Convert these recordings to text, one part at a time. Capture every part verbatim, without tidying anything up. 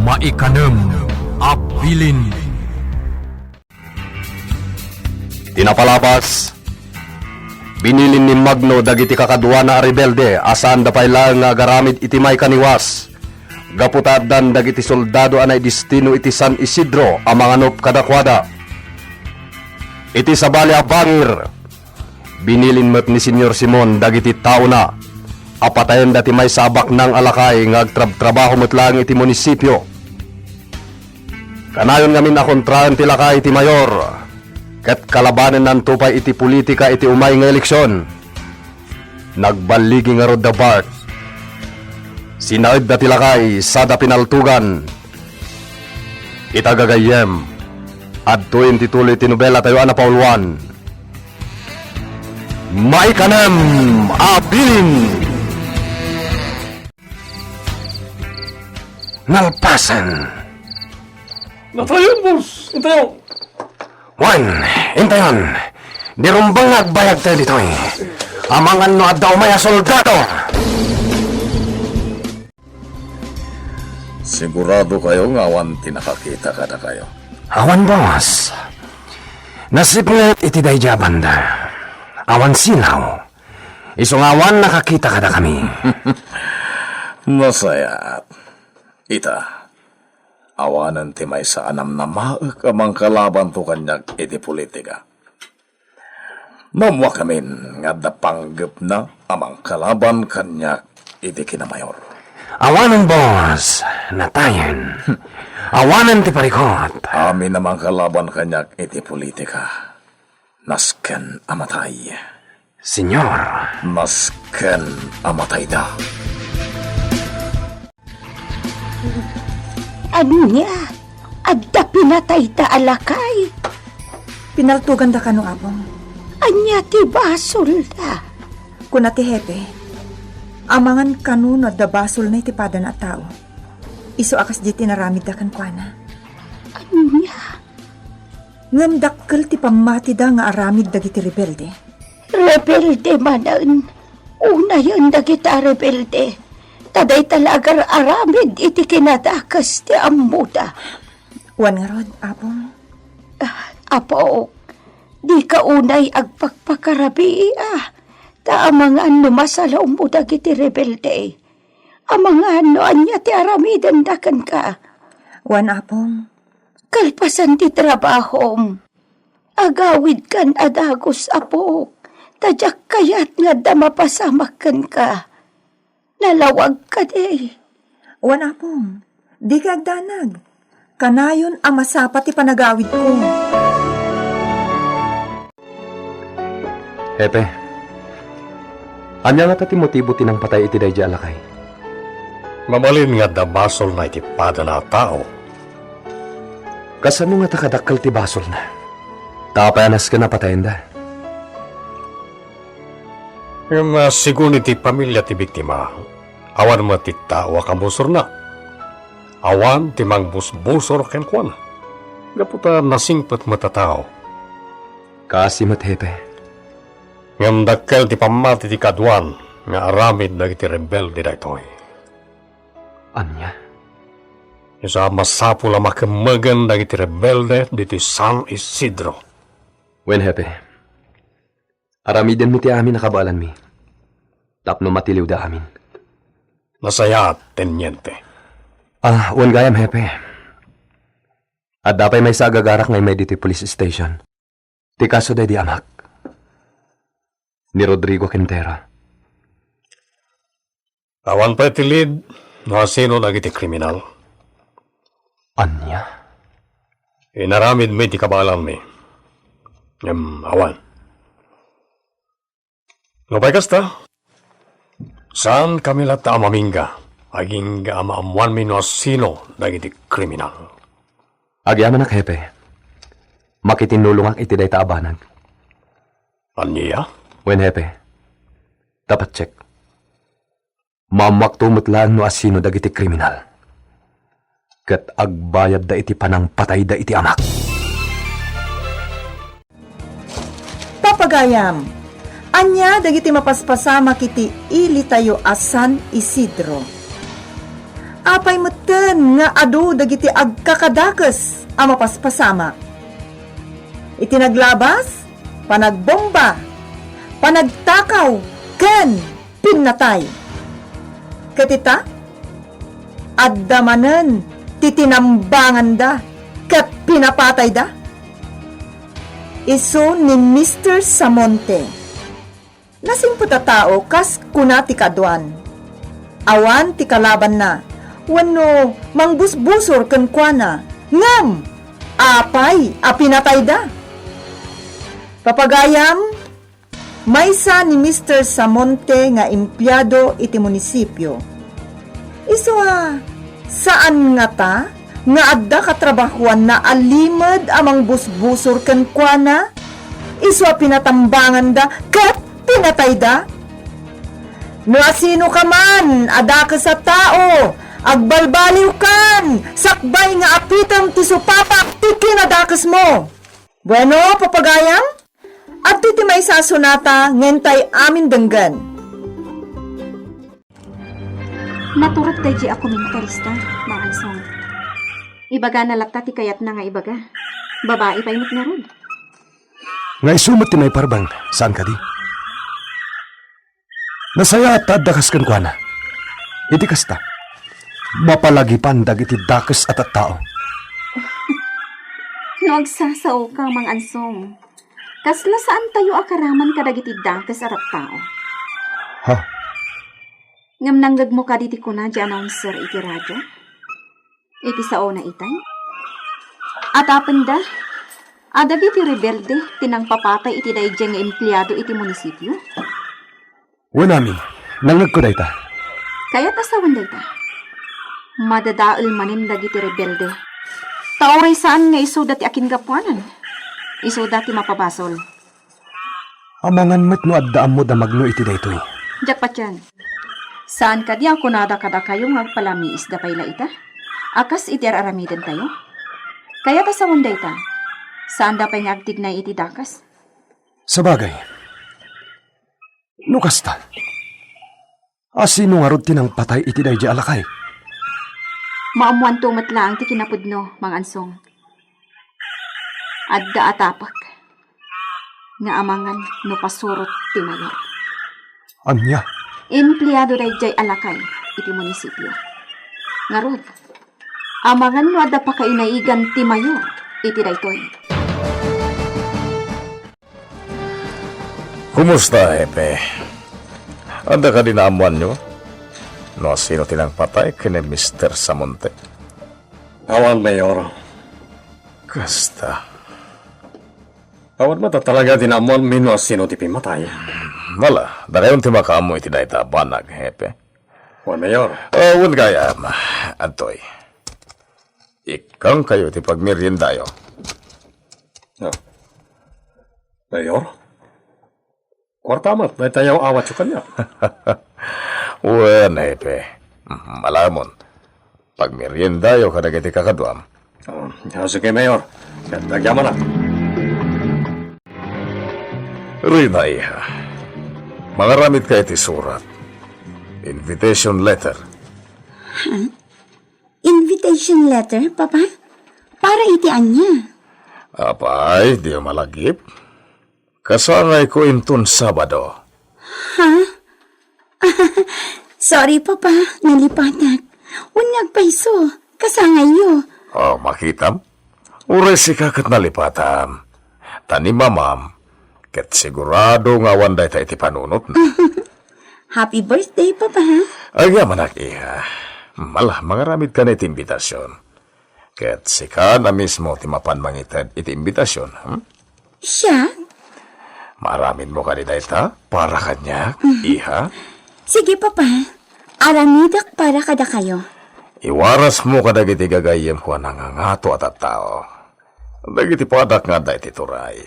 Maikanem a bilin. Ti napalabas, binilin ni Magno dagiti kakaduana a rebelde a saanda pay laeng nga agaramid iti maikaniwas, gapu ta addan dagiti soldado a naidestino iti San Isidro a manganop kadakuada. Iti sabali a bangir, binilin met ni Señor Simon dagiti taona a patayenda ti maysa a baknang a lakay nga agtrabtrabaho met laeng iti munisipio. Kanayon ngamin a kontraen ti lakay ti mayor, ket kalabanennanto pay iti politika iti umay nga eleksion. Nagballigi ngarud da Bart. Sinaedda ti lakay sada pinaltugan. Ita gagayyem, adtoyen ti tuloy ti nobelatayo a napauluan. Maikanem a bilin. Nalpasen. Natayon, boss! Intayo! Wen, intayon. Di rumbeng nga agbayagtayo ditoy. Amangan no adda umay a soldado. Sigurado kayo nga awan ti nakakita kadakayo? Awan, boss. Nasipnget iti daydiay a banda. Awan silaw. Isu nga awan nakakita kadakami. Nasayaat. Ita, awanen ti maysa a namnamaek a mangkalabanto kaniak iti politika. Naammoakamin nga adda panggepna a mangkalaban kaniak iti kinamayor. Awanen, boss, natayen. Awanen ti parikut. Amin a mangkalaban kaniak iti politika, nasken a matay. Señor. Nasken a matayda. Ania? Adda pinatayda a lakay? Pinaltoganda kano, Apong. Ania ti basolda? Kuna ti hepe, amangan kano no adda basolna iti padana a tao. Isu a kasdi ti inaramidda kenkuana. Ania? Ngem dakkel ti pammatida nga aramid dagiti rebelde. Rebelde manen. Unayen dagita a rebelde. Ta dayta la agar-aramid iti kinadakes ti ammoda. Wen ngarud, Apong. Ah, Apok, dika unay agpakpakarabii, ah. Ta amangan no masalawmo dagiti rebelde. Amangan no ania ti aramidenda kenka. Wen, Apong. Kalpasan ti trabahom, agawidkan a dagus, Apok, ta diak kayat nga adda mapasamak kenka. Nalawag kadi? Wen, Apong, dika agdanag. Kanayon a masapa ti panagawidko. Hepe, ania ngata ti motibo ti nangpatay iti daydiay a lakay? Mabalin nga adda basolna iti padana a tao. Kasano ngata kadakkel ti basolna? Ta apay a nasken a patayenda? Ngem, ah, segun iti pamilia ti biktima, awan met ti tao a kabusorna. Awan ti mangbusbusor kenkuana. Gapu ta nasingpet met a tao. Kaasi met, Hepe. Ngem dakkel ti pammati ti kaduan nga aramid dagiti rebelde daytoy. Ania? Isu a masapul a makemmegen dagiti rebelde ditoy San Isidro. Wen, Hepe. Aramidenmi ti amin a kabaelanmi tapno matiliwda amin. Nasayaat, Teniente. Ah, wen gayam, Hepe. Adda pay maysa a gagarak nga immay ditoy police station. Ti kaso daydi amak. Ni Rodrigo Quintero. Awan pay ti lead no asino dagiti kriminal. Ania? Inaramidmi ti kabaelanmi. Ngem awan. Nupay kasta, saankami latta a mamingga, agingga a maammoanmi no asino dagiti kriminal. Agyamanak, Hepe. Makitinnulongak iti dayta a banag. Ania? Wen, Hepe. Ta patiek. Maammoakto met laeng no asino dagiti kriminal. Ket agbayadda iti panangpatayda iti amak. Papagayam, ania dagiti mapaspasamak iti ilitayo a San Isidro? Apay metten nga adu dagiti agkakadakes a mapaspasamak? Iti naglabas, panagbomba, panagtakaw, ken pinnatay. Ket ita, adda manen ti tinambanganda ket pinapatayda. Isu ni Mister Samonte. Nasingpet a tao kas kuna ti kaduan. Awan ti kalabanna wenno mangbusbusor kenkuana, ngem apay a pinatayda? Papagayam, maysa ni Mister Samonte nga empleado iti munisipio. Isu a, saan ngata nga adda katrabahuanna a limed a mangbusbusor kenkuana? Isu a pinatambanganda ket pinatayda? No asino ka man a dakes a tao, agbalbaliwkan sakbay nga apitem ti supapak ti kinadakesmo. Bueno, papagayam, adtoy ti maysa a sonata nga intay amin denggen. Naturot daydi a komentarista, Mang Ansong. Ibagana latta ti kayatna nga ibaga. Babai pay met ngarud. Nga isu met ti naiparbeng, saan kadi? Nasayaat ta adda kas kenkuana. Iti kasta, mapalagipan dagiti dakes a tattao. No agsasaoka, Mang Ansong, kasla saantayo a karaman kadagiti dakes a tattao. Ha? Ngem nangngegmo kadi ti kuna ti announcer iti radio? Iti saona itay? Atapenda, a dagiti rebelde ti nangpapatay iti daydiay nga empleado iti munisipio? Wen, Ami, nangngegko dayta. Kayat a sawen dayta. Madadael manen dagiti rebelde. Ta uray saan nga isuda ti akingapuanan. Isuda ti mapabasol. Amangan met no adda ammod a magno iti daytoy. Diak patien. Saan kadi a kunada kadakayo nga agpalamiisda pay la ita? A kas iti ar-aramidentayo? Kayat a sawen dayta. Saanda pay nga agtignay iti dakes. Sabagay. No kasta, asino ngarud ti nangpatay iti daydiay a lakay? Maammoanto met laeng ti kinapudno, Mang Ansong. Adda a tapek nga amangan no pasurot ti mayor. Ania? Empleado daydiay a lakay iti munisipio. Ngarud, amangan no adda pakainaigan ti mayor iti daytoy. Kumusta, Hepe? Adda kadi naammoanyo? No asino ti nangpatay ken ni Mister Samonte? Awan, Mayor. Kasta. Awan met a talaga ti naammoanmi no asino ti pimmatay. Ala, dakayon ti makaammo iti dayta a banag, Hepe. Wen, Mayor. Ah, wen gayam, adtoy. Ikkangkayo ti pagmeriendayo. Ah. Mayor? Kuarta met, dayta awatyo kaniak. Wen, Hepe. Malamon. Pagmeriendayo kadagiti kakaduam. Ah, ah, sige, Mayor. Ket agyamanak. Rina, iha. Mangaramidka iti surat. Invitation letter. Ha? Invitation letter, Papa? Para iti ania? Apay, diyo malagip? Kasangayko inton Sabado. Ha? Sorry, Papa. Nalipatak. Wen nga agpayso. Kasangayyo. Oh, makitam? Uray sika ket nalipatam. Ta ni Mamam, ket sigurado nga awan dayta iti panunotna. Happy birthday, Papa. Agyamanak, iha. Mala, mangaramidka na iti imbitasion. Ket sika na mismo ti mapan mangited iti imbitasion, hmm? Siak? Maaramidmo kadi dayta para kaniak, iha? Sige, Papa. Aramidek para kadakayo. Iwarasmo kadagiti gagayyemko a nangangato a tattao. Dagiti padak nga adda iti turay.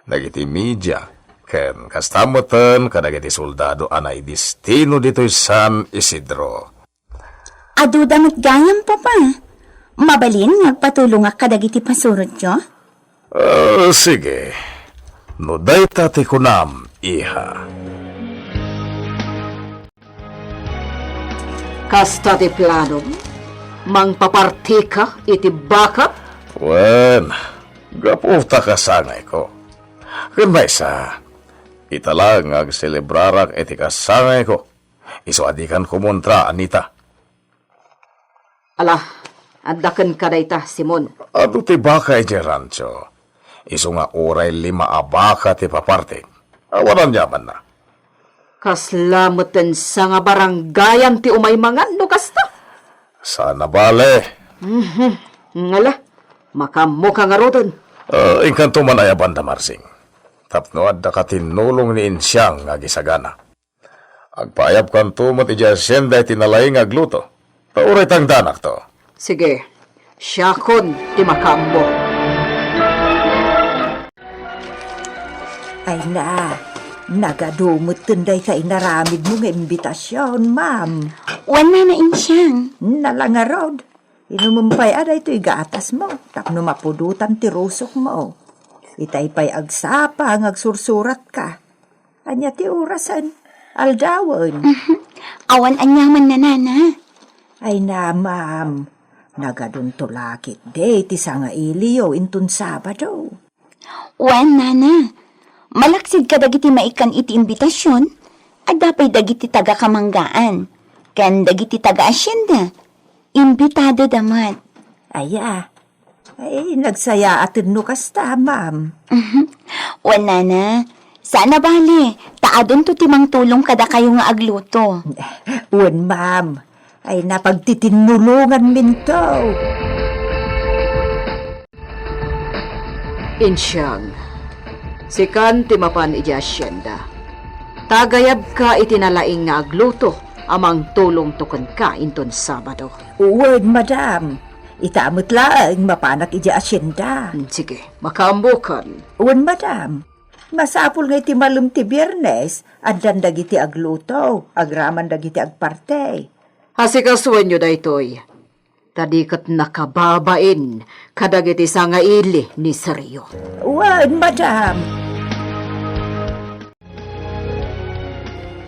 Dagiti media. Ken kasta metten kadagiti soldado a naidestino ditoy San Isidro. Aduda met gayam, Papa. Mabalin nga agpatulongak kadagiti pasurotyo? Ah, sige. No dayta ti kunam, iha. Kasta ti plano, Mangpapartika iti baka? Wen, gapu ta kasangayko. Ken maysa, ita laeng nga agselebrarak iti kasangayko. Isu a dikan kumontra, Anita. Ala, adda kenka dayta, Simon. Adu ti baka idiay rancho. Isu nga uray lima a baka ti papartik. Awan aniamanna. Kasla met ti sanga barangayan ti umay mangan no kasta? Saan a bale. Mhm. Ngala, makaammoka ngaruden. Ah, inkanto man aya banda, Marsing. Tapno adda ka tinnulong ni Insiang nga agisagana. Agpaayabkanto met idiay asienda iti nalaing nga agluto. Ta uray tangdanakto. Sige, siakon ti makaammo. Ay na, nagadu metten dayta inaramidmo nga imbitasion, ma'am. Wen, Nana Insiang. Nala ngarud. Inumem pay a daytoy gatasmo, tapno mapudotan ti rusokmo. Itay pay agsapa nga agsursuratka. Ania ti orasen? Aldawen? Mhm. Awan aniamanna, Nana. Ay na, ma'am. Nagadunto la ketdi ti sangailiyo inton Sabado. Wen, Nana. Malaksid kadagiti maikkan iti imbitasion, adda pay dagiti taga-Kamangaan, ken dagiti taga-Asienda. Imbitadoda met. Aya. Ay, nagsayaaten no kasta, ma'am. Mhm. Wen, Nana, saan a bale, ta adunto ti mangtulong kadakayo nga agluto. Wen, ma'am. Ay, napagtitinnulonganminto. Insiang, sikan ti mapan idiay asienda. Tagayabka iti nalaing nga agluto a mangtulongto kenka inton Sabado. Wen, madam. Ita met laeng mapanak idiay asienda. Hmm, sige, makaammokan. Wen, madam. Masapul nga iti malem ti Biernes, addan dagiti agluto, agraman dagiti agparti. Asikasuenyo daytoy, ta di ket nakababain kadagiti sangaili ni Sergio. Wen, madam.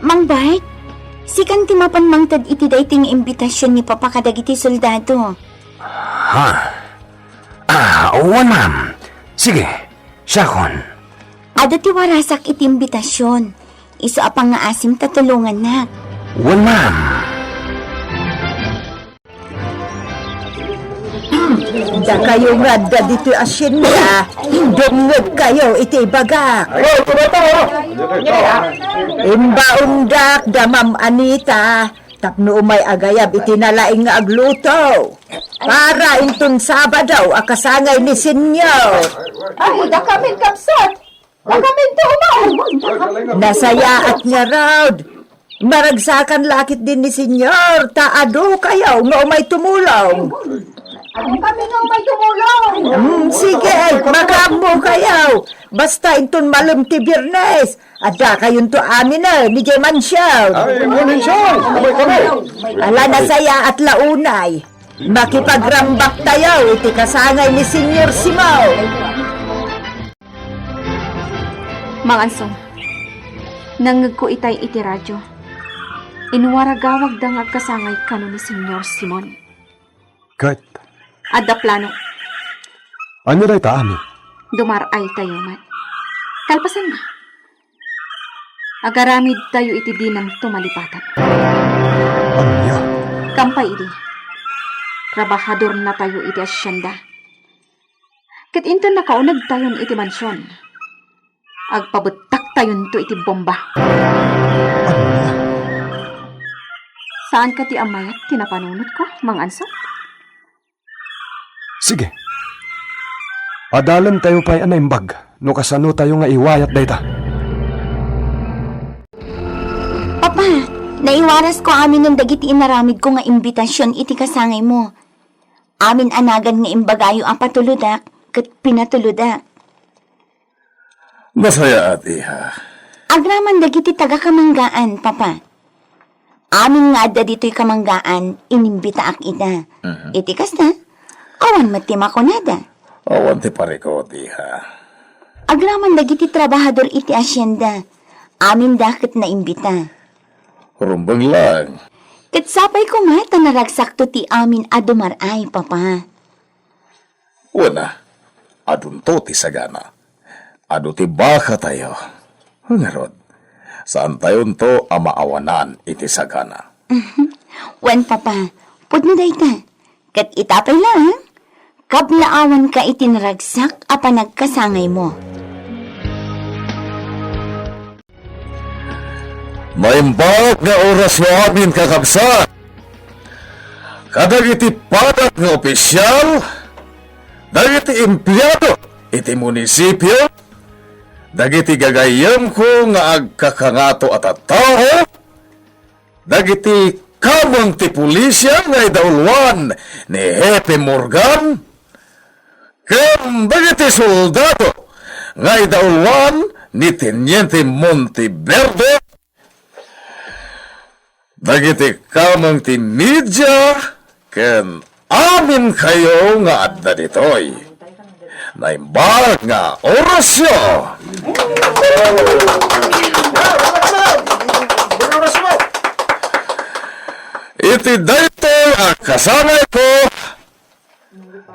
Mang Bart, sikan ti mapan mangted iti daytoy nga imbitasion ni Papa kadagiti soldado. Ha? Ah, wen, ma'am. Sige, siakon. Adda ti warasak iti imbitasion. Isu a pangngaasim ta tulongannak. Wen, ma'am. Dakayo nga adda ditoy asienda, dumngegkayo iti ibagak. Imbaondak da Ma'am Anita tapno umay agayab iti nalaing nga agluto para inton Sabado a kasangay ni Senyor. Ay, dakamin, kabsat! Dakaminto, umay! Nasayaat ngarud. Maragsakan la ketdi ni Senyor, ta adukayo nga umay tumulong. Adun kami nga umay tumulong. Hmm, sige, makaammokayo. Basta inton malem ti Biernes, addakayonto aminen idiay mansion. Ay, wen, Insiang, umay kami. Ala, nasayaat la unay. Makipagrambaktayo iti kasangay ni Senyor Simon. Mang Anson, nangngegko itay iti radio. Inwaragawagda nga agkasangay kano ni Senyor Simon. Ket? Adda plano. Ania dayta, Ami? Dumar-aytayo met. Kalpasanna, agaramidtayo iti dinanto malipatan. Ania? Kampay idi, trabahadornatayo iti asienda. Ket inton nakaunegtayon iti mansion, agpabettaktayon to iti bomba. Ania? Saanka ti amayat ti napanunotko, Mang Anson? Sige. Adalentayo pay a naimbag no kasanotayo nga iwayat dayta. Papa, naiwarasko aminen dagiti inaramidko nga imbitasion iti kasangaymo. Amin a nagan nga imbagayo a patulodak ket pinatulodak. Nasayaat, iha. Agraman dagiti taga-Kamanggaan, Papa. Amin nga adda ditoy Kamanggaan, inimbitaak ita. Mhm. Iti kasta, awan met ti makunada. Awan ti parikut, iha. Agraman dagiti trabahador iti asienda. Aminda ket naimbita. Rumbeng laeng. Ket sapay koma ta naragsakto ti amin a dumar-ay, Papa. Wen, adunto ti sagana. Adu ti bakatayo. Ngarud, saantayonto a maawanan iti sagana. Wen, Papa, pudno dayta. Ket ita pay laeng, kablaawanka iti naragsak a panagkasangaymo. Naimbag nga orasyo amin, kakabsat, kadagiti padak nga opisial, dagiti empleado iti munisipio, dagiti gagayyemko nga agkakangato a tattao, dagiti kameng ti pulisia nga idauloan ni Hepe Morgan, ken dagiti soldado nga idauloan ni Teniente Monteverde, dagiti kameng ti media, ken aminkayo nga adda ditoy. Naimbag nga orasyo! Iti daytoy a kasangayko,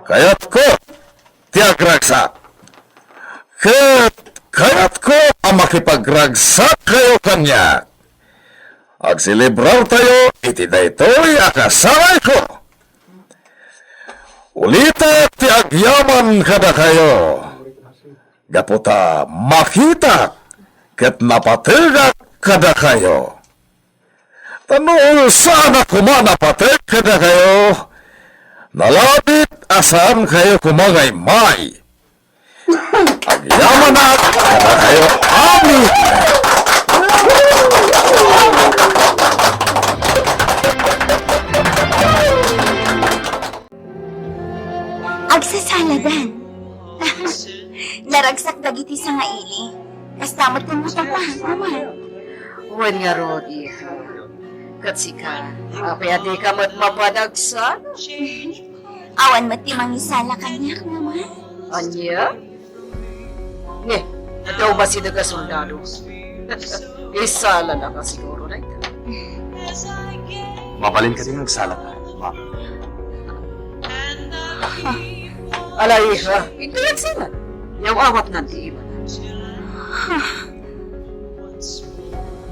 kayatko ti agragsak. Ket kayatko a makipagragsakkayo kaniak. Agselebrartayo iti daytoy a kasangayko. Ulitek ti agyaman kadakayo, gapu ta makitak ket napategak kadakayo. Ta no saan a koma napatek kadakayo, nalabit a saankayo koma nga immay. Agyamanak kadakayo amin. Agsasalagan. Naragsak dagiti sangaili. Kasta met ken ni Papa, Mama. Wen ngarud, iha. Ket sika, apay a dika met mapanagsa? Awan met ti mangisala kaniak, Mama. Ania? Ne, adda umasideg a soldado. Isalanaka siguro dayta. Mabalin kadi nga agsalata, Ma? Ala, iha, intoy agsalat. Yaw-awatnan ti imanan.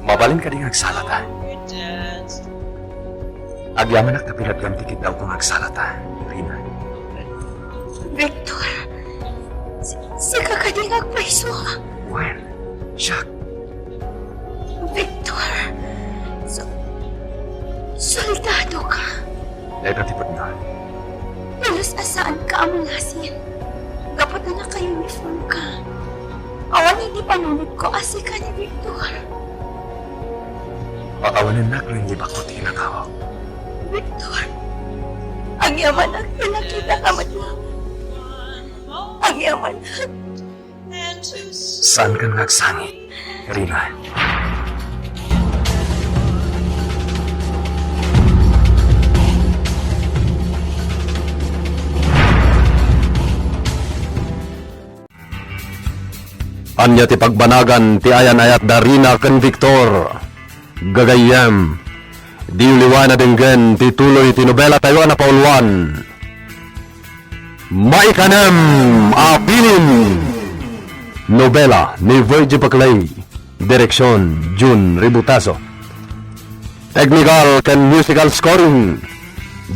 Mabalin kadi nga agsalata? Agyamanak ta pinagdam ti kiddawko nga agsalata, Rina. Victor, si-, sika kadi nga agpayso? Wen, siak. Victor, so-, soldado ka? Dayta ti pudno. Pulos a saanka a malasin. Gapu ta naka-uniform ka. Awan idi panunotko a sika ni Victor. Pakawanennak no inlibakko ti kinatawag. Victor, agyamanak ta nakitaka met laeng. Agyamanak. Saankan nga agsangit, Rina. Ania ti pagbanagan ti ayan-ayat da Rina ken Victor? Gagayyem, diyo liwaen a denggen ti tuloy ti nobela tayo a napauluan. Maikanem a Bilin. Nobela ni Virgie Paclay. Direksyon, Jun Ributaso. Technical ken musical scoring,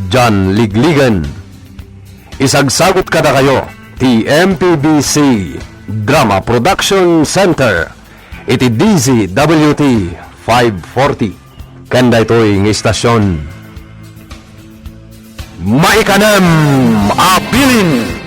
John Ligligan. Isagsagut kadakayo ti M P B C Drama Production Center iti D Z W T five forty. Ken daytoy nga istasyon, Maikanem a Bilin.